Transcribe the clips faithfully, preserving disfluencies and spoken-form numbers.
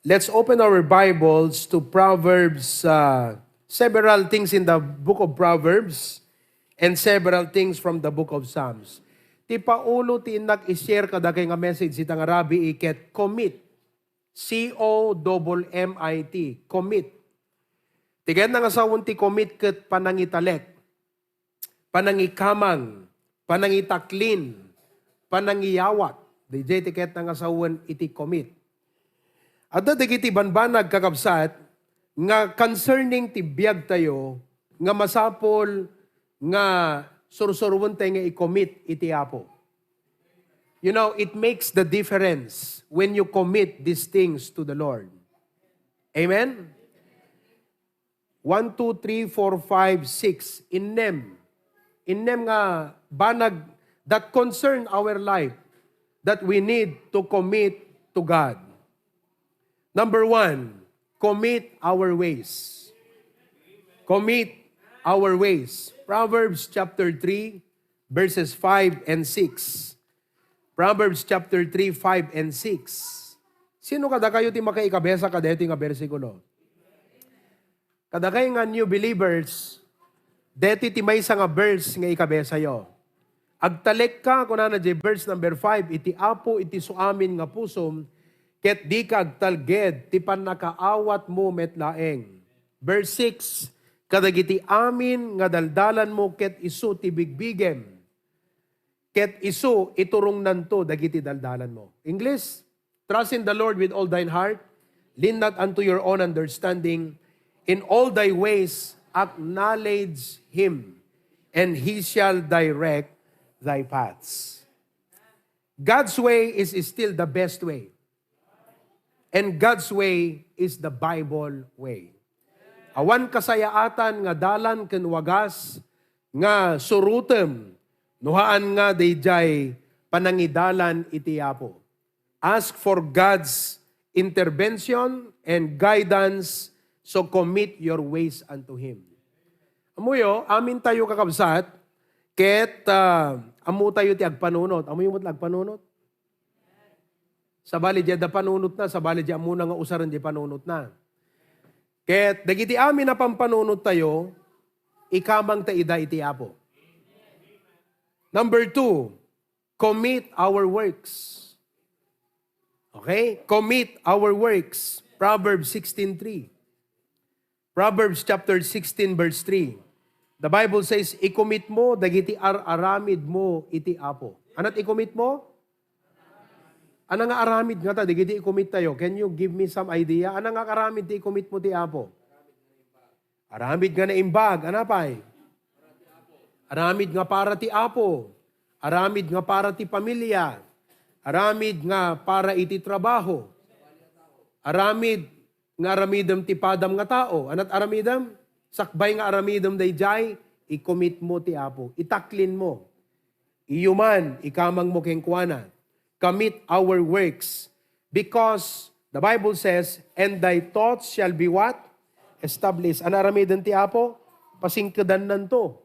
Let's open our Bibles to Proverbs, uh, several things in the book of Proverbs and several things from the book of Psalms. Ti Paolo ti innak i-share kadakay nga message ita nga rabii ket commit. C O double M I T, commit. Ti kayatna nga sawen ti commit ket panangitalek, panangikamang, panangitaklin, panangiyawat. Daydiay ti kayatna nga sawen iti commit. Adda dagiti banbanag, kakabsat, nga concerning ti biagtayo nga masapul nga sursuruentayo nga i-commit iti Apo. You know, it makes the difference when you commit these things to the Lord. Amen? One, two, three, four, five, six. Innem. Innem nga banag that concern our life that we need to commit to God. Number one, commit our ways. Commit our ways. Proverbs chapter three, verses five and six. Proverbs chapter three, five and six. Sino kadakayo ti makaikabesa kadaytoy nga bersikulo? Kadakay nga new believers, deti ti maysa nga verse nga ikabesayo. Agtalekka, kunana diay verse number five, iti Apo iti suamin nga pusom, ket dika agtalged ti pannakaawatmo met laeng. Verse six, kadagiti amin nga daldalanmo ket isu ti bigbigem, ket isu iturongnanto dagiti daldalanmo. English, trust in the Lord with all thine heart, lean not unto your own understanding, in all thy ways acknowledge Him, and He shall direct thy paths. God's way is still the best way. And God's way is the Bible way. Awan kasayaatan nga dalan ken wagas nga surotem no haan nga daydiay panangidalan iti Apo. Ask for God's intervention and guidance, so commit your ways unto Him. Ammoyo, amintayo, kakabsat, ket, ah, ammotayo ti agpanunot. Ammoyo met la agpanunot? Sabali diay adda panunotna, sabali diay ammona nga usaren diay panunotna. Ket dagiti amin a pampanunottayo, ikamangta ida iti Apo. Number two, commit our works. Okay? Commit our works. Proverbs sixteen three. Proverbs chapter sixteen, verse three. The Bible says, "Ikomit mo dagiti ar-aramid mo iti Apo." Anat ikomit mo? Ano nga aramid nga ta, dagiti ikomit tayo? Can you give me some idea? Ano nga aramid ti ikomit mo ti Apo? Aramid nga naimbag. Ano pay? Aramid nga para ti Apo. Aramid nga para ti pamilya. Aramid nga para iti trabaho. Aramid nga aramidem ti padam nga tao. Anat aramidem? Sakbay nga aramidem daydiay, ikomit mo ti Apo. Itaklin mo. Iyo man, ikamang mo kenkuana. Commit our works. Because the Bible says, "And thy thoughts shall be what? Established." Ano aramiden ti Apo? Pasingkedannanto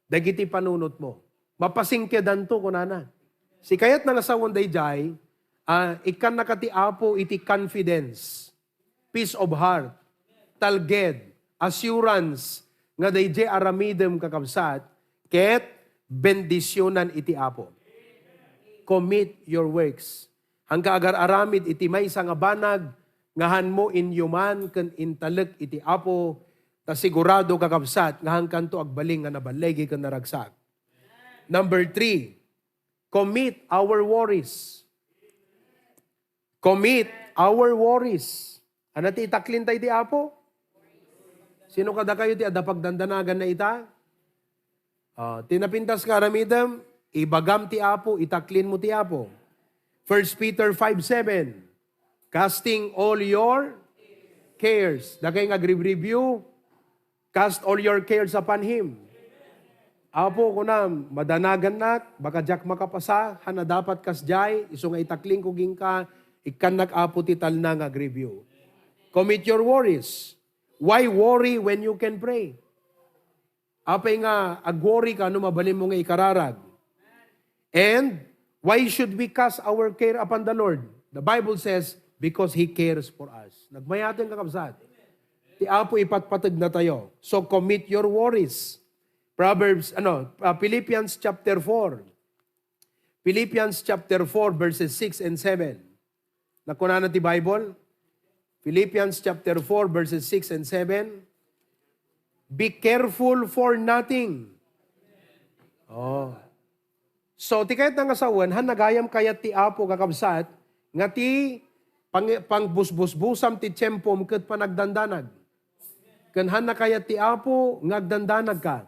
dagiti panunot mo. Mapasingkedanto, kunana. Ti kayatna nga sawen daydiay, ah, ikkannaka ti Apo iti confidence, peace of heart, talged, assurance, nga daydiay aramidem, kakabsat, ket bendisionan iti Apo. Commit your works. Haanka agar-aramid iti maysa nga banag nga haanmo inyuman ken intalek iti Apo, ta sigurado, kakabsat, nga haankanto agbalin nga naballigi ken naragsak. Number three, commit our worries. Commit our worries. Ano ti itaklinta iti Apo? Sino kadakayo ti adda pagdandanaganna ita? Ah, ti napintas nga aramidem, ibagam ti Apo, itaklin mo ti Apo. First Peter five seven, "Casting all your cares." Dakay nga agribribyo, "Cast all your cares upon Him." Apo, kunam, madanagannak, baka diak makapasa, han a dapat kasdiay, isu nga itaklingko kenka, ikkannak, Apo, ti talna nga agribribyo. Commit your worries. Why worry when you can pray? Apay nga agworry ka no mabalinmo nga ikararag? And why should we cast our care upon the Lord? The Bible says, because He cares for us. Nagmayaten, kakabsat. Ti Apo ipatpateg natayo. So commit your worries. Proverbs, ano, uh, Philippians chapter four. Philippians chapter four, verses six and seven. Nakunana ti Bible? Philippians chapter four, verses six and seven. Be careful for nothing. Oh. So, ti kayatna nga sawen, han nagayam kayat ti Apo, kakabsat, nga ti pang-, pangbusbusbusam ti tiempom ket panagdandanag. Ken han nakayat ti Apo nga agdandanagka.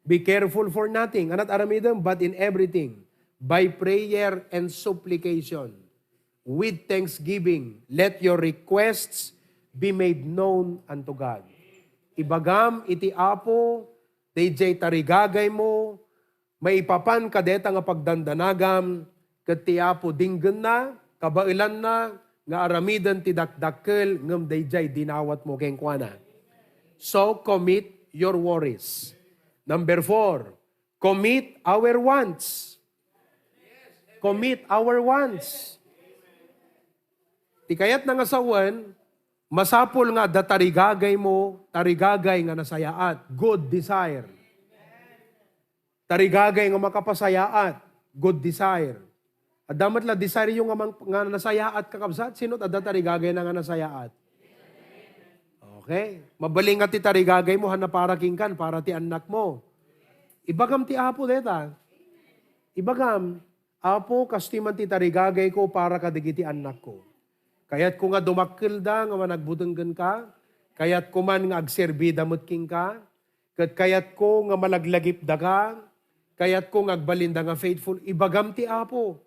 Be careful for nothing. Anat aramidem, but in everything, by prayer and supplication, with thanksgiving, let your requests be made known unto God. Ibagam iti Apo, daydiay tarigagaymo, maipapan kadeta nga pagdandanagam, ket ti Apo dinggenna, kabaelanna, nga aramiden ti dakdakkel ngem daydiay dinawatmo kenkuana. So, commit your worries. Number four, commit our wants. Commit our wants. Ti kayatna nga sawen, masapul nga adda tarigagaymo, tarigagay nga nasayaat, good desire. Tarigagay nga makapasayaat, good desire. Adda met la desire-yo nga mang-, nga nasayaat, kakabsat? Sino adda tarigagayna nga nasayaat? Okay. Mabalin nga ti tarigagaymo, han na para kenka, para ti annakmo. Ibagam ti Apo deta. Ibagam, Apo, kastoy man ti tarigagayko para kadagiti annakko. Kayatko nga dumakkelda nga managbuteng kenka. Kayatko man nga agserbida met kenka. Ket kayatko nga malaglagipdaka, kayatko nga agbalinda nga faithful. Ibagam ti Apo.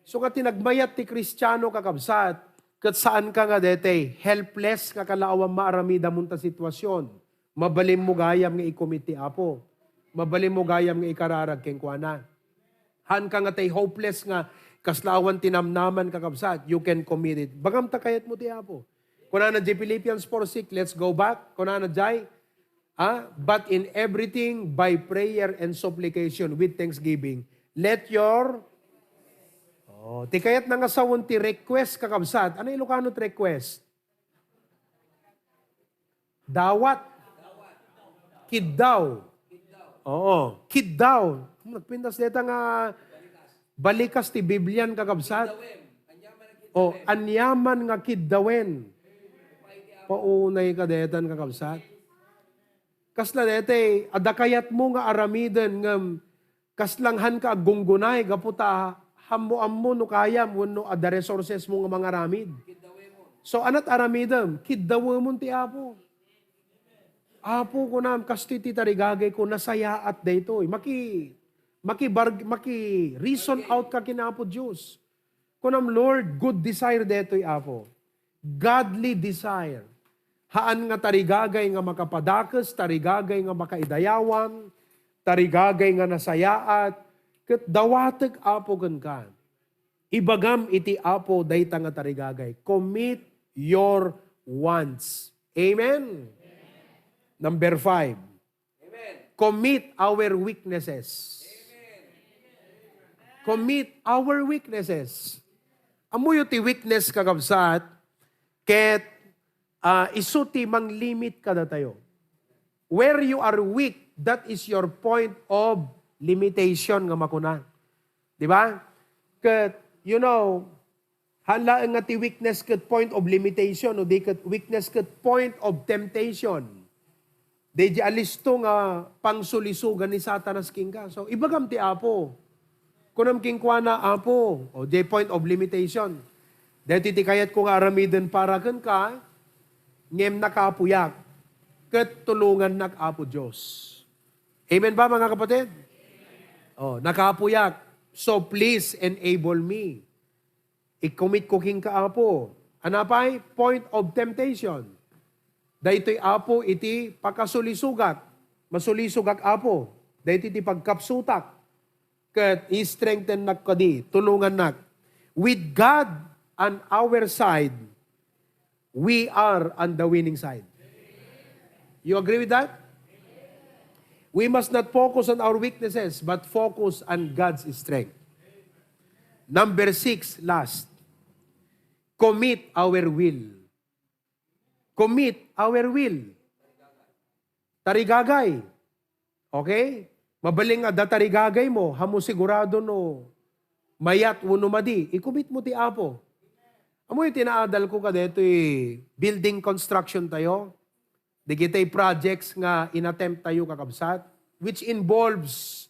So nga ti nagmayat ti Kristiano, kakabsat, ket saanka nga daytoy helpless nga kalaawam maaramid amonta situasion. Mabalinmo gayam nga i-commit ti Apo. Mabalinmo gayam nga ikararag kenkuana. Haanka nga tay hopeless nga kasla awan ti namnaman, kakabsat, you can commit it. Bagam ta kayatmo ti Apo. Kunana diay Philippians four six, let's go back. Kunana diay, Ah, but in everything by prayer and supplication with thanksgiving, let your, oh, ti kayatna nga sawen ti request, kakabsat. Ano Ilocano ti request? Dawat. Kiddaw. Oo, kiddaw. Nagpintas deta nga balikas ti Biblian, kakabsat. O, aniaman nga kiddawen. Paunay ka detan, kakabsat. Kasla daytoy, adda kayatmo nga aramiden ngem kasla haanka aggunggunay gapu ta ammo-ammo no kayam wenno adda resourcesmo nga mangaramid. So, anat aramidem, kiddawemon ti Apo. Apo, kunam, kastoy ti tarigagayko, nasayaat daytoy. Maki-, makibar-, maki-reason out ka ken Apo Dios. Kunam, Lord, good desire daytoy, Apo. Godly desire. Haan nga tarigagay nga makapadakes, tarigagay nga makaidayawam, tarigagay nga nasayaat, ket dawatek, Apo, kenka. Ibagam iti Apo dayta nga tarigagay. Commit your wants. Amen? Number five, commit our weaknesses. Commit our weaknesses. Ammoyo ti weakness, kakabsat, ket, ah, isu ti manglimit kadatayo. Where you are weak, that is your point of limitation nga makuna. Di ba? Ket, you know, haan laeng nga ti weakness ket point of limitation, o di ket weakness ket point of temptation. Daydi alisto nga pangsulisugan ni Satanas kenka. So, ibagam ti Apo. Kunam kenkuana, Apo, o, the point of limitation. Daytoy ti kayatko nga aramiden para kenka, ngem nakapuyak, ket tulongannak, Apo Dios. Amen ba, mga kapatid? O, nakapuyak. So, please enable me. I-commit ko kenka, Apo. Anapay? Point of temptation. Daytoy, Apo, iti pakasulisogak. Masulisogak, Apo. Daytoy ti pagkapsutak. Ket i-strengthennak kadi, tulongannak. With God on our side, we are on the winning side. You agree with that? We must not focus on our weaknesses, but focus on God's strength. Number six, last. Commit our will. Commit our will. Tarigagay. Okay? Mabalin nga adda tarigagay mo, haanmo sigurado no mayat wenno madi, i-commit mo ti Apo. Ammoyo ti naadal ko kadaytoy building construction tayo. Dagitay projects nga inattempt tayo, kakabsat, which involves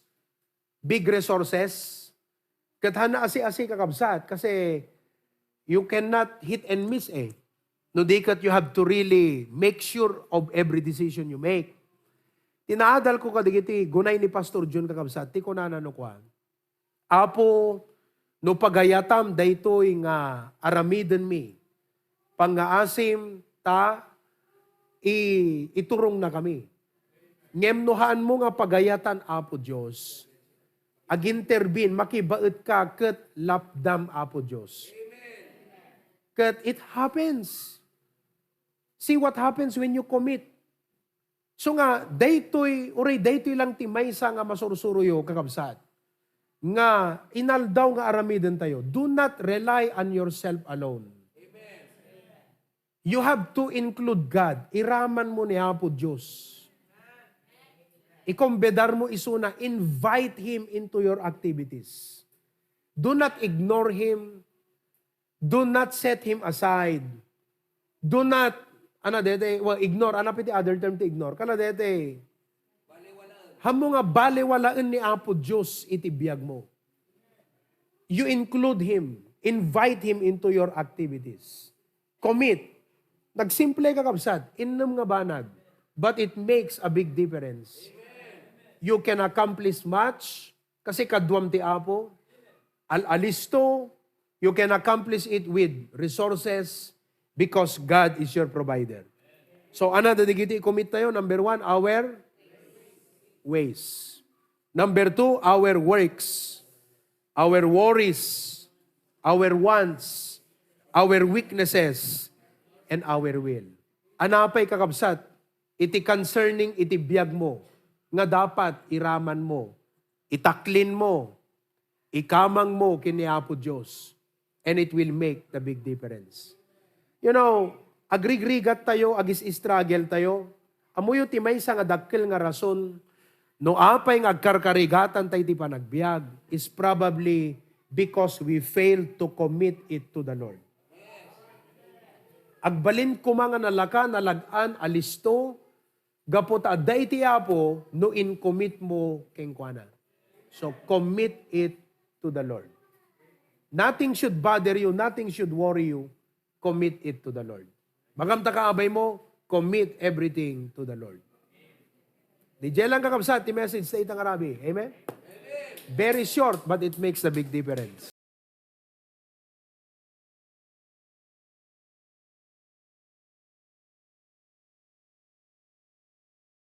big resources. Ket haanna asi-asi, kakabsat, kasi you cannot hit and miss eh. No di ket you have to really make sure of every decision you make. Ti naadal ko kadagiti gunay ni Pastor Jun, kakabsat, ti kunana no kuan, "Apo, no pagayatam daytoy nga aramidenmi, pangngaasim ta i-, iturongna kami. Ngem no haanmo nga pagayatan, Apo Dios, aginterbin, makibaetka ket lapdam, Apo Dios." Ket it happens. See what happens when you commit. So nga, daytoy, uray daytoy lang ti maysa nga masursuroyo, kakabsat, nga inaldaw nga aramiden tayo. Do not rely on yourself alone. You have to include God. Iraman mo ni Apo Dios. Ikombedar mo isuna, invite Him into your activities. Do not ignore Him. Do not set Him aside. Do not, ano dete, well, ignore. Ano piti other term ti ignore? Kala dete, haanmo nga balewalaen ni Apo Dios iti biag mo. You include Him. Invite Him into your activities. Commit. Nagsimple, kakabsat, innem nga banag. But it makes a big difference. You can accomplish much kasi kaduam ti Apo. Al-, alisto, you can accomplish it with resources because God is your provider. So, ano dagiti i-commit tayo? Number one, our ways. Number two, our works, our worries, our wants, our weaknesses, and our will. Ano pay, kakabsat, iti concerning iti biag mo nga dapat iraman mo, itaklin mo, ikamang mo ken ni Apo Dios, and it will make the big difference. You know, agrigrigat tayo, agis-struggle tayo. Ammoyo ti maysa nga dakkel nga rason no apay nga agkarkarigatan tayo ti panagbiag is probably because we failed to commit it to the Lord. Agbalin koma nga nalaka, nalag-an, alisto, gapu ta adda iti Apo no in-commit mo kenkuana. So, commit it to the Lord. Nothing should bother you, nothing should worry you. Commit it to the Lord. Magamta ka, abay mo, commit everything to the Lord. Di jay lang, kakabsat, ti message ta ita nga rabi. Amen? Very short, but it makes a big difference.